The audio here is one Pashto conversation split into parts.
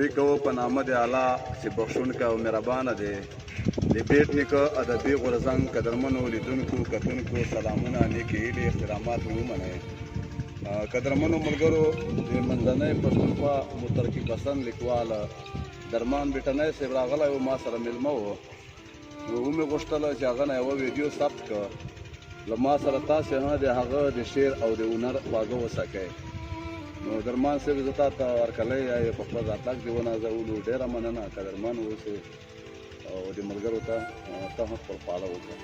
شروع کوو په نامه د الله چې بخښونکی او مهربانه دی. د بیټ نیکه ادبي غورځنګ قدرمنو لیدونکو کتونکو سلامونه، نیکې هیلې، احترامات مې ومنئ. قدرمنو ملګرو، د منځنۍ پښتونخوا مترقي پسند لیکوال درمان بیټنی صاحب راغلی و، ما سره مېلمه و، نو ومې غوښتله چې هغه نه یوه ویډیو ثبت کړه. له ما سره تاسې هم د هغه د شعر او د هنر خواږه وسکئ. نو درمان صاحب، زه تا ته هرکلی یم، په خپل راتګ دې ونازولو، ډېره مننه، قدرمن اوسې او د ملګرو ته ته هم خپل خواړه وکړه.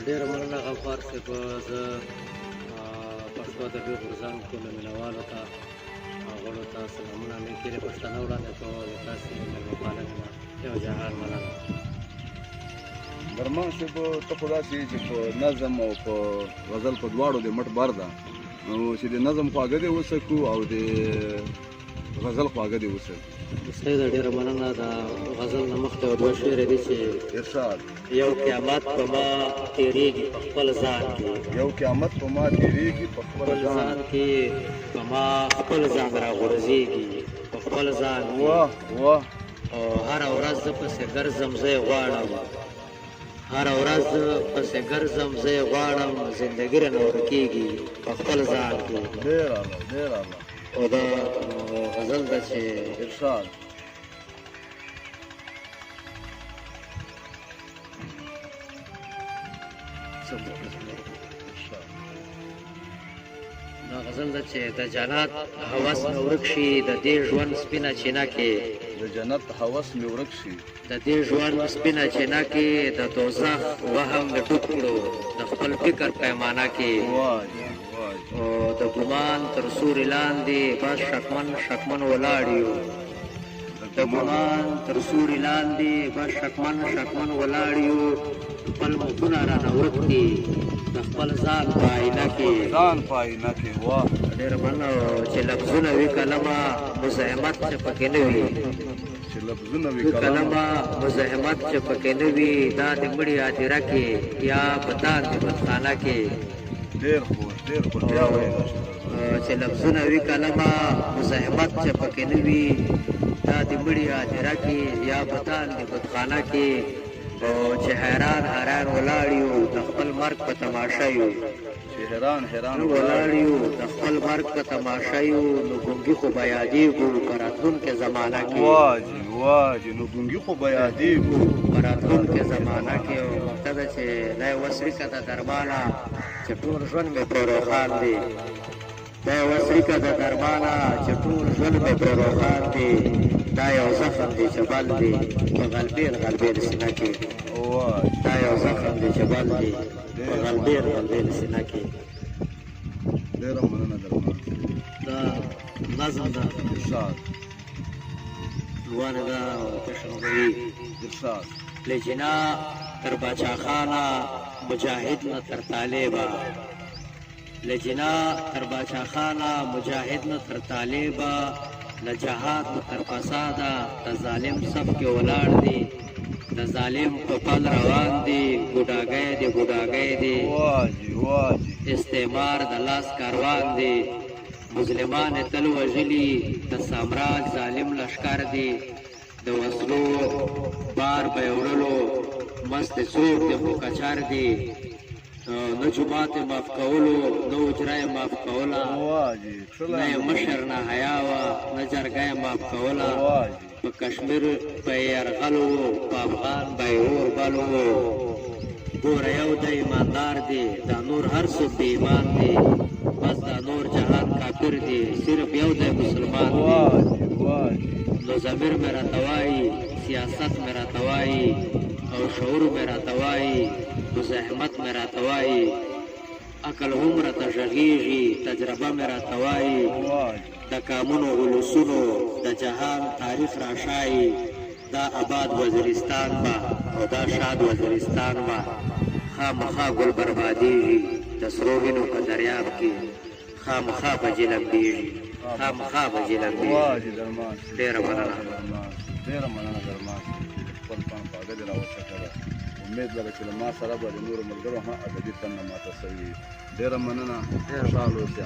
ډېره مننه غفار صاحب. زه پښتو ادبي غورځنګ ټولو مینهوالو ته او غړو ته سلامونه، نیکې هیلې پښتانه وړاندې کوم. د تاسې مېلمه پالنې نه یو جهان مننه. درمان صاحب، ته خو داسې چې په نظم او په غزل په دواړو د مټ بر ده، نو چې د نظم خواږه دې وسکو او د غزل خواږه دې وسکو. صحیح ده، ډېره مننه. د غزل نه مخکې یو دوه شعره دي چې ارشاد. یو قیامت په ما تېرېږي په خپل ځان کې، یو قیامت په ما تېرېږي په خپل ځان کې، په ما خپل ځان راغورځېږي په خپل ځان کې. واه واه. او هره ورځ زه پسې ګرځم، زه یې غواړم، هره ورځ پسې ګرځم، زه یې غواړم، زندګي رانه ورکېږي په خپل ځان کې. ډېر اعلی، ډېر اعلی. او دا غزل ده چې ارشاد. دا غزل ده چې د جنت هوس مې ورک شي د دې ژوند سپینه چینه کې، د جنت هوس مې ورک شي د دې ژوند سپینه چینه کې، د دوزخ وهم مې ډوب کړو د خپل فکر پیمانه کې. او د ګمان تر سوري لاندې بس شکمن شکمن ولاړ یو، د ګمان تر سوري لاندې بس شکمن شکمن ولاړ یو، خپل مخونه رانه ورک دي د خپل ځان په آینه کې، ځان په آینه کې. واه، ډېره مننه. چې لفظونه وي کلمه مزاحمت چې پکې نه وي، چې لفظونه وي کلمه مزاحمت چې پکې نه وي، دا د مړي هدیره کې یا بتان د بتخانه کې. ډېر خوش، ډېر خوش. بیا وایي چې لفظونه وي کلمه مزاحمت چې پکې نه وي، دا د مړي هدیره کې یا بتان د بتخانه کې. او چې حیران حیران ولاړ یو د خپل مرګ په تماشه یو، چې حیران حیران ولاړ یو د خپل مرګ په تماشه یو، نو ګونګي خو به یادېږو په راتلونکې زمانه کې. واه جي واه جي، نو ګونګي خو به یادېږو په راتلونکې زمانه کې. او مقصد ده چې دا یوه څړیکه ده درمانه چې ټول ژوند مې پرې روښان دی، دا یوه څړیکه ده درمانه چې ټول ژوند مې پرې روښان دی، دا یو زخم دی چې بل دی په غلبېل غلبېل سینه کې، دا یو زخم دی چې بل دی په غلبېل غلبېل سینه کې. ډېره مننه درمان. دا نظم ده. ارشاد. روانه ده او تشنګوي. ارشاد. له جنا تر باچا خانه، مجاهد نه تر طالبه، له جنا تر باچا خانه، مجاهد نه تر طالبه، له جهاد نه تر فساده، د ظالم صف کې ولاړ دي، د ظالم په پل روان دي، ګوډاګی دی ګوډاګی دی، استعمار د لاس کاروان دی، مظلمان یې تل وژلي، د سامراج ظالم لښکر دی، د وسلو بار به یې وړلو، مست څوک دی خو کچر دی، نه جومات یې معاف کولو، نه حجره یې معاف کوله، نه یې مشر نه حیا وه، نه جرګه یې معاف کوله، په کشمیر به یې یرغل و، په افغان به یې اور بل و، ګوره یو دی ایماندار دی، دا نور هر څوک بې ایمان دی، بس دا نور جهان کافر دی، صرف یو دی مسلمان دی. نو ضمیر مې راته وایي، سیاست مې راته وایي، او شعور مې راته وایي، مزاحمت مې راته وایي، عقل هم راته غږېږي، تجربه مې راته وایي، د قامونو ولسونو د جهان تاریخ راښایي، دا آباد وزیرستان به او دا ښاد وزیرستان به خامخا ګل بربادېږي، د سرو وینو په دریاب کې خامخا به جلمبېږي، خامخا به جلمبېږي. ډېره مننه. ډېره مننه درمان، خپل پاڼ خواږه دې راوڅکله. امید لره چې له ما سره به د نورو ملګرو هم ادبي تنده ماته سوي. ډېره مننه، خوشحاله اوسئ.